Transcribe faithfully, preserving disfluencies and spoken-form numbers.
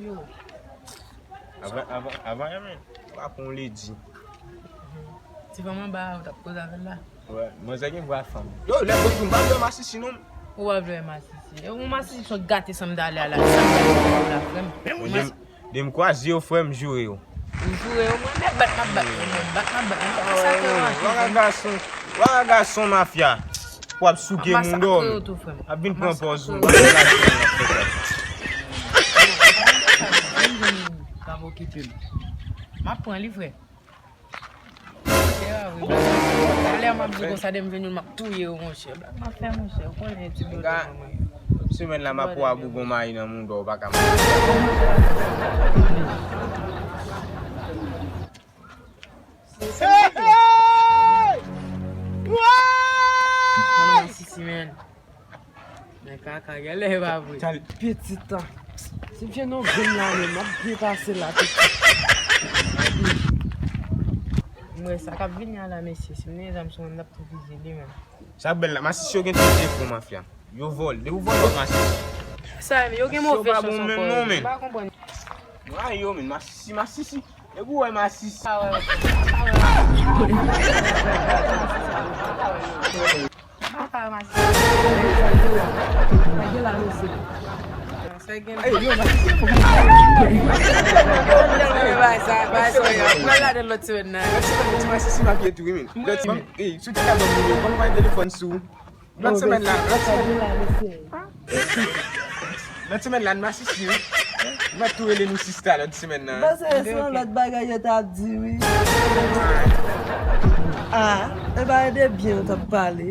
Yo. Avan, avan, avan, men, w ap yon ledi. Ti fanm anba a, ou t ap koze avè l la. Wè, manzè gen vwa fanm. Yo, lè pou m pa vle masisi non. Ou pa vle masisi. E ou masisi sot gate san m t ale a la. San m t ale a la, frè m. Bon, de m, de m kwaze yo, frè m, joure yo. Ou joure yo, mwen, mwen bat, m ap bat, mwen, mwen bat, m ap bat, mwen, sa ke w an. Wara gason, wara gason mafya. W ap souke moun dòmi. Ap vin pran pòz ou. M ap pran li, frè. Talè m ap di konsa, de m vin, m ap touye yo, monchè. Blak mafya, monchè, ou konnen ti bòdè mwen. Semèn la, m ap wè bougon mayi nan mouda w, ou pa ka manje. Hey, hey! Wouy! Mwen sisi, men. Men kaka, genlè e pa vre. Tal pye ti tan. Se vye non grenn la menm, m ap byen pase la tout. Mwen sa k ap vini a la, mesye. Si m gen zam sou mwen, m t ap tou vize li menm. Sa bèl la, masisi yo gen tout defo, mafya. Yo vòlè, ou vòlè masisi. Sa, yo gen move chans ankò. M pa konprann. Ay, yo, men, masisi, masisi. Depi w wè masisi. Sa gen la, mesye. Sa gen la. Ey, yo, masisi. Yo, tèlman bay sa, bay sa, yo. Pral ladan lòt semèn nan. Lòt semèn, ti masisi m ap ye tou, wi, men. Lòt semèn, ey, si w te ka ban m nimewo, ban m bay telefòn sou. Lòt semèn la, lòt semèn la, mesye. Lòt semèn la, n masisi, wi. M ap tou rele nou sista lòt semèn nan. Bon, se, se yon lòt bagay yo t ap di, wi. Ah, e pa de byen yo t ap pale.